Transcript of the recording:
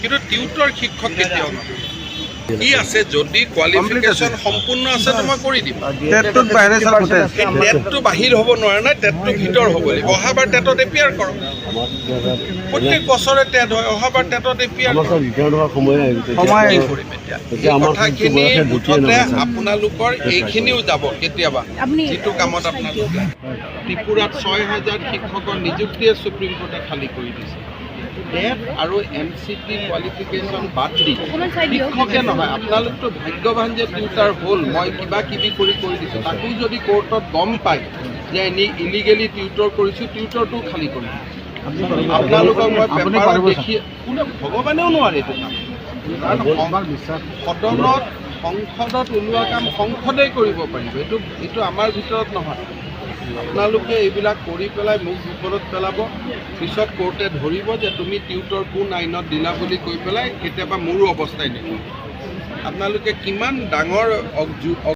কিন্তু টিউটৰ শিক্ষক কেতিয়াও নহয়। কি আছে, যদি কোৱালিফিকেশ্যন সম্পূৰ্ণ আছে তো মই কৰি দিম। টেটটোত বাহিৰে ছাৰ গোটেই। এই টেটটো বাহিৰ হ'ব নোৱাৰে নহয়, টেটটো ভিতৰ হ'ব লাগিব। অহাবাৰ টেটত এপিয়াৰ কৰক। প্ৰত্যেক বছৰে টেট হয়, অহাবাৰ টেটত এপিয়াৰ আমাৰ কৰক। ছাৰ, ৰিটায়াৰ্ড হোৱাৰ সময় আহি গৈছে। সময় কি আহিছে। কৰিম এতিয়া? এতিয়া এই আমাৰ কথাখিনি বয়সে ঢুকিয়ে মুঠতে নাপায়, ছাৰ। আপোনালোকৰ এইখিনিও যাব কেতিয়াবা, যিটো কামত আপোনালোক লাগে। ত্ৰিপুৰাত 6000 শিক্ষকৰ নিযুক্তিয়ে সুপ্ৰিম কোৰ্টে খালী কৰি দিছে। টেট আৰু এনচিটি কোৱালিফিকেশ্যন বাদ দি শিক্ষকে নহয়, আপোনালোকতো ভাগ্যৱান যে টিউটাৰ হ'ল, মই কিবা কিবি কৰি কৰি দিছোঁ। তাকো যদি কোৰ্টত গম পায় যে এনেই ইলিগেলি টিউটৰ কৰিছোঁ, টিউটৰটোও খালী কৰি দিম। আপোনালোকক মই আপুনি পেপাৰত পাৰিব, ছাৰ। দেখি কোনে ভগৱানেও নোৱাৰে এইটো কাম। কাৰণ সদনত, সংসদত ওলোৱা কাম সংসদেই কৰিব পাৰিব। এইটো আমাৰ ভিতৰত নহয়। আপোনালোকে এইবিলাক কৰি পেলাই মোক বিপদত পেলাব। পিছত কোৰ্টে ধৰিব যে তুমি টিউটৰ কোন আইনত দিলা বুলি কৈ পেলাই কেতিয়াবা মোৰো অৱস্থাই নাই। আপোনালোকে কিমান ডাঙৰ